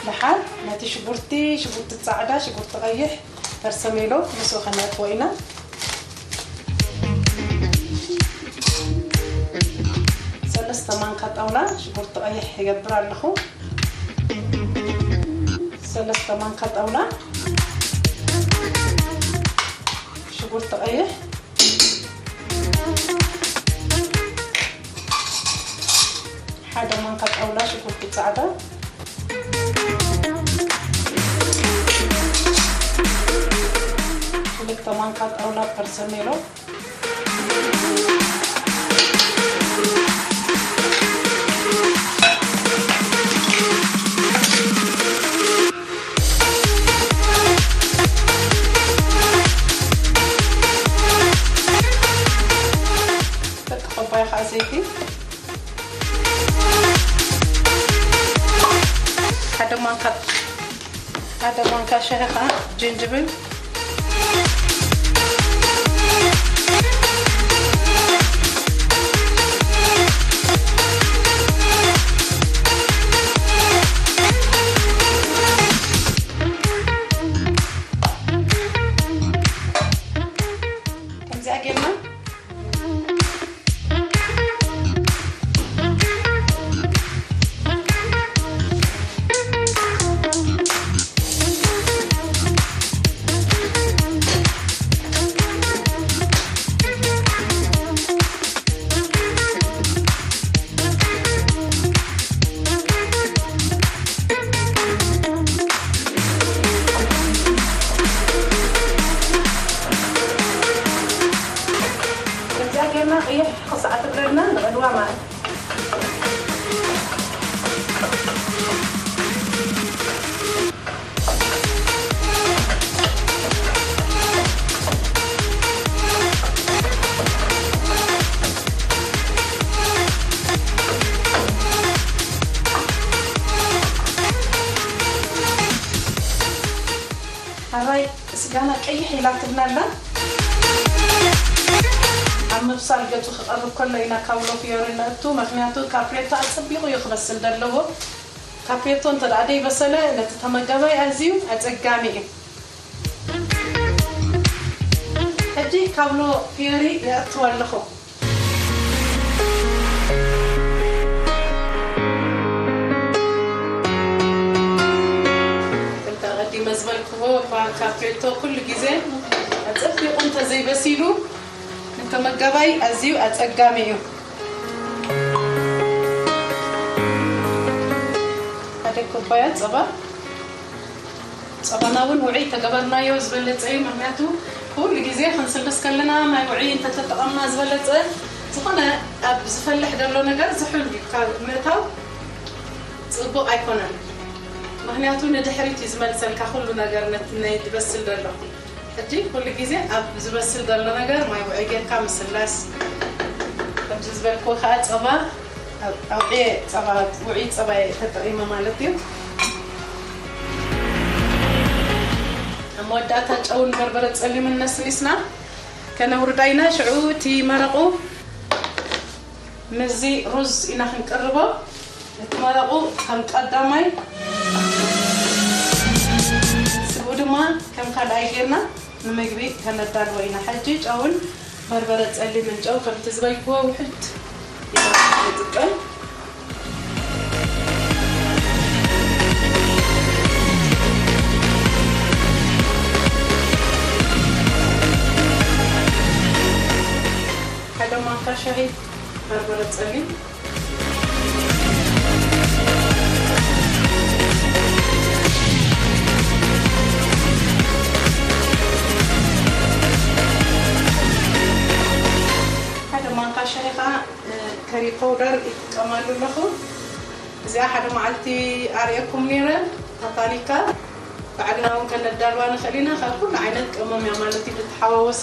ደሓር ነቲ ሽጉርቲ፣ ሽጉርቲ ጻዕዳ፣ ሽጉርቲ ቀይሕ፣ በርሰሜሎ ምስኡ ከነእትዎ ኢና። ሰለስተ ማንካ ጣውላ ሽጉርቲ ቀይሕ ይገብር ኣለኹ። ሰለስተ ማንካ ጣውላ ሽጉርቲ ቀይሕ፣ ሓደ ማንካ ጣውላ ሽጉርቲ ጻዕዳ፣ ክልተ ማንካ ጣውላ ፐርሰሜሎ፣ ደቂ ኩባያ ከዓ ዘይቲ፣ ሓደ ማንካ፣ ሓደ ማንካ ሻሂ ከዓ ጅንጅብል። ከምዚኣ ጌርና ና ቀይሕ ክሳዕ ትብለልና ንቐድዋ ማለት። ኣራይ ስጋና ቀይሕ ኢላትልና ኣላ። ኣብ ምብሳል ገጹ ክቐርብ ከሎ ኢና ካብሎ ፊዮሪ ነእቱ፣ ምኽንያቱ ካፕሬቶ ኣጸቢቑ እዩ ክበስል ዘለዎ። ካፕሬቶ እንተ ደኣ ደይበሰለ ነቲ ተመጋባይ ኣዝዩ ኣጸጋሚ እዩ። ሕጂ ካብሎ ፊዮሪ የእትዎ ኣለኹ። ከምቲ ኣቐዲመ ዝበልክዎ፣ እኳ ካፕሬቶ ኩሉ ግዜ ኣጸቢቑ እንተዘይበሲሉ ንተመጋባይ ኣዝዩ ኣጸጋሚ እዩ። ሓደ ኩባያ ጸባ። ጸባና እውን ውዑይ ተገበርናዮ ዝበለጸ እዩ። ምኽንያቱ ኩሉ ግዜ ክንስልስ ከለና ማይ ውዑይ እንተተጠቐምና ዝበለጸ፣ ዝኾነ ኣብ ዝፈልሕ ዘሎ ነገር ዝሑል ካብ ምእታው ጽቡቕ ኣይኮነን። ምኽንያቱ ንድሕሪት እዩ ዝመልሰልካ ኩሉ ነገር ነቲ ናይ ዝበስል ዘሎ። ሕጂ ኩሉ ግዜ ኣብ ዝበስል ዘሎ ነገር ማይ ውዑይ ጌርካ ምስላስ። ከምዚ ዝበልክዎ ከኣ ጸባ ኣብ-፣ ኣውዕየ ጸባ፣ ውዑይ ጸባ እየ ተጠቒመ ማለት እዩ። ኣብ መወዳእታ ጨውን በርበረ ጸሊምን ነስኒስና ከነውርዳ ኢና። ሽዑ እቲ መረቑ ምስዚ ሩዝ ኢና ክንቅርቦ። እቲ መረቑ ከም ቀዳማይ፣ ስግኡ ድማ ከም ካልኣይ ጌርና ንምግቢ ከነዳልዎ ኢና። ሕጂ ጨውን በርበረ ጸሊምን ጨው ከምቲ ዝበልክዎ ውሕድ ኢና ንጥቀም። ሓደ ማንካ ሻሂ በርበረ ጸሊም። ሓደ ማንካ ሻሂ ከኣ፣ እ፣ ከሪ ፓውደር ይጥቀመሉ ኣለኹ። እዚኣ ሓደ መዓልቲ ኣርእየኩም ነይረ። ታታኒካ ባዕልና እውን ከነዳልዋ ንኽእል ኢና። ካብ ኩሉ ዓይነት ቀመም እያ ማለት እዩ፣ ብተሓዋወሰ።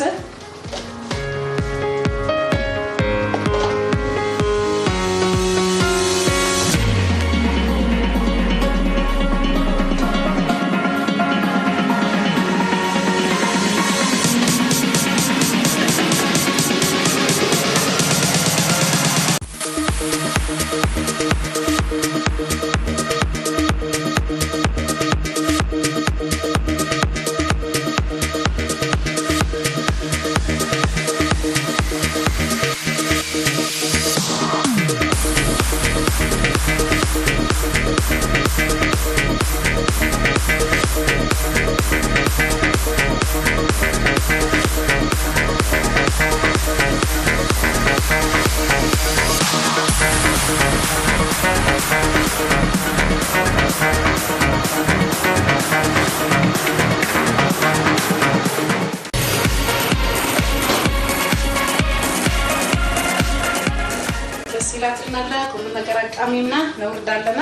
ደስ ኢላትና ኣላ። ኩሉ ነገር ኣቃሚምና ነውርዳ ኣለና።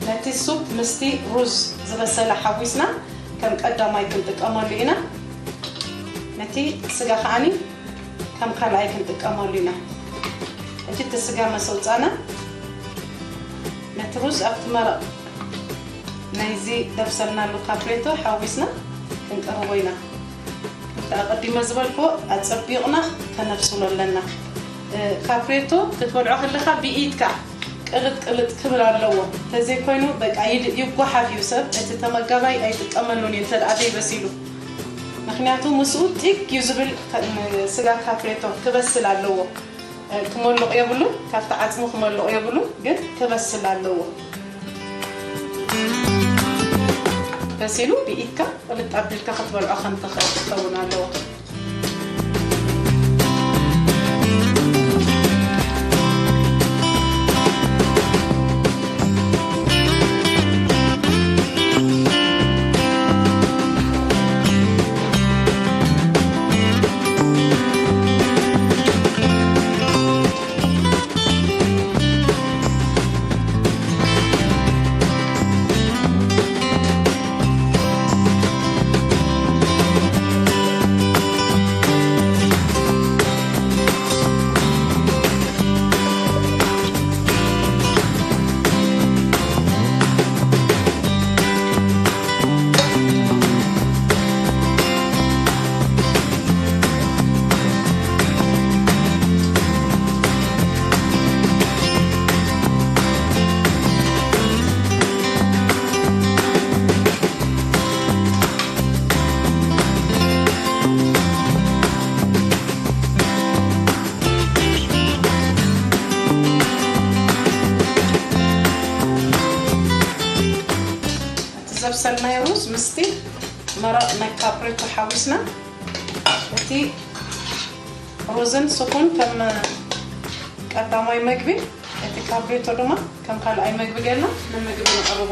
ነቲ ሱፕ ምስቲ ሩዝ ዝበሰለ ሓዊስና ከም ቀዳማይ ክንጥቀመሉ ኢና። ነቲ ስጋ ከኣኒ ከም ካልኣይ ክንጥቀመሉ ኢና። ሕጂ እቲ ስጋ መስ ኣውጻና፣ ነቲ ሩዝ ኣብቲ መረቕ ናይዚ ደብሰልናሉ ካፕሬቶ ሓዊስና ክንቀርቦ ኢና። ከምቲ ኣቐዲመ ዝበልክዎ፣ ኣጸቢቕና ከነብስሎ ኣለና። እ፣ ካፕሬቶ ክትበልዖ ከለኻ ብኢድካ ቅልጥ ቅልጥ ክብል ኣለዎ። እንተዘይኮይኑ፣ በቃ፣ ይድ-፣ ይጓሓፍ እዩ ሰብ። እቲ ተመጋባይ ኣይጥቀመሉን እዩ፣ እንተ ደኣ ዘይበሲሉ። ምኽንያቱ ምስኡ ጢግ እዩ ዝብል። ከ- ስጋ ካፕሬቶ ክበስል ኣለዎ። እ፣ ክመልቕ የብሉን፣ ካብቲ ዓጽሙ ክመልቕ የብሉን፣ ግን ክበስል ኣለዎ። በሲሉ ብኢድካ ቅልጥ ኣቢልካ ክትበልዖ ከም ትኽእል ክኸውን ኣለዎ። እቲ ዘብሰልናዮ ሩዝ ምስቲ መረቕ ናይ ካፕሬቶ ሓዊስና፣ እቲ ሩዝን ሱፕን ከም ቀዳማይ መግቢ፣ እቲ ካፕሬቶ ድማ ከም ካልኣይ መግቢ ጌርና ንምግቢ ነቕርቦ።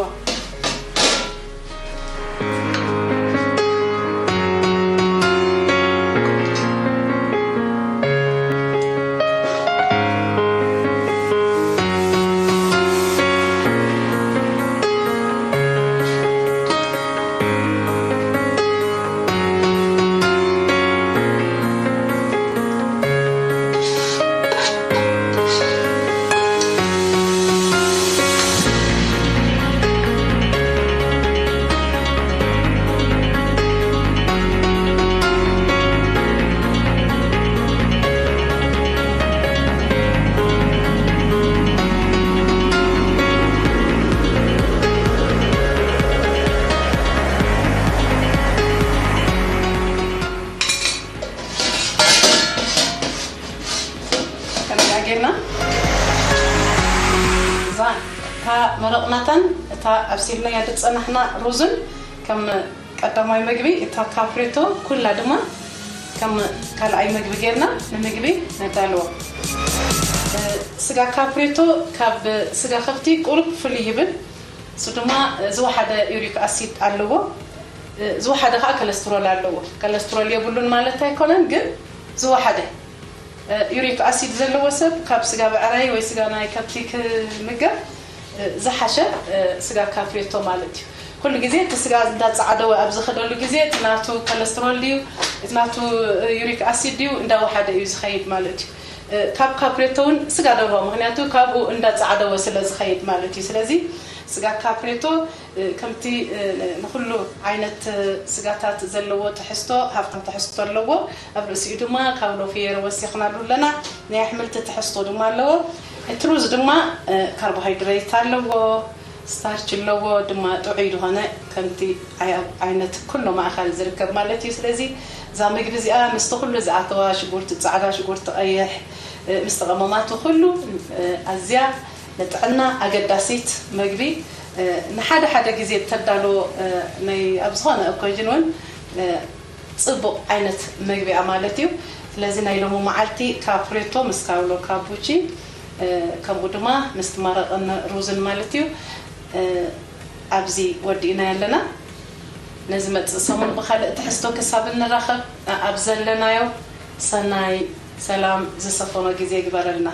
ከምዚኣ ጌርና እዛ እታ መረቕናታን እታ ኣብሲልናያ ዝጸናሕና ሩዝን ከም ቀዳማይ መግቢ፣ እታ ካፕሬቶ ኩላ ድማ ከም ካልኣይ መግቢ ጌርና ንምግቢ ነዳልዎ። እ፣ ስጋ ካፕሬቶ ካብ ስጋ ከፍቲ ቁሩብ ፍልይ ይብል። እሱ ድማ ዝወሓደ ዩሪክ ኣሲድ ኣለዎ። ዝወሓደ ከዓ ኮለስትሮል ኣለዎ። ኮለስትሮል የብሉን ማለት ኣይኮነን፣ ግን ዝወሓደ ዩሪክ ኣሲድ ዘለዎ ሰብ ካብ ስጋ ብዕራይ ወይ ስጋ ናይ ከብቲ ክምገብ ዝሓሸ ስጋ ካፕሬቶ ማለት እዩ። ኩሉ ግዜ እቲ ስጋ እንዳጻዕደወ ኣብ ዝኸደሉ ግዜ እቲ ናቱ ኮለስትሮል ድዩ እቲ ናቱ ዩሪክ ኣሲድ ድዩ እንዳወሓደ እዩ ዝኸይድ ማለት እዩ። ካብ ካፕሬቶ እውን ስጋ ደርሆ፣ ምኽንያቱ ካብኡ እንዳጻዕደወ ስለ ዝኸይድ ማለት እዩ። ስለዚ ስጋ ካፕሬቶ ከምቲ ንኹሉ ዓይነት ስጋታት ዘለዎ ትሕዝቶ፣ ሃብታም ትሕዝቶ ኣለዎ። ኣብ ርእሲኡ ድማ ካብ ሎፊየር ወሲኽናሉ ኣለና። ናይ ኣሕምልቲ ትሕዝቶ ድማ ኣለዎ። እቲ ሩዝ ድማ ካርቦሃይድሬት ኣለዎ፣ ስታርች ኣለዎ፣ ድማ ጥዑይ ዝኾነ ከምቲ ኣይ-፣ ኣብ ዓይነት ኩሎም ኣእኻል ዝርከብ ማለት እዩ። ስለዚ እዛ ምግቢ እዚኣ ምስቲ ኩሉ ዝኣተዋ ሽጉርቲ ጻዕዳ፣ ሽጉርቲ ቀይሕ፣ ምስቲ ቀመማቱ ኩሉ ኣዝያ ንጥዕና ኣገዳሲት መግቢ፣ ንሓደ ሓደ ግዜ እተዳሎ ናይ ኣብ ዝኾነ ኦኬዥን እውን ጽቡቕ ዓይነት መግቢ እያ ማለት እዩ። ስለዚ ናይ ሎሚ መዓልቲ ካፕሬቶ ምስ ካውሎ ካቡቺ፣ ከምኡ ድማ ምስቲ መረቕን ሩዝን ማለት እዩ፣ ኣብዚ ወዲእና ኣለና። ነዚ መጽእ ሰሙን ብኻልእ ትሕዝቶ ክሳብ እንራኸብ፣ ኣብ ዘለናዮ ሰናይ ሰላም ዝሰፈኖ ግዜ ይግበረልና።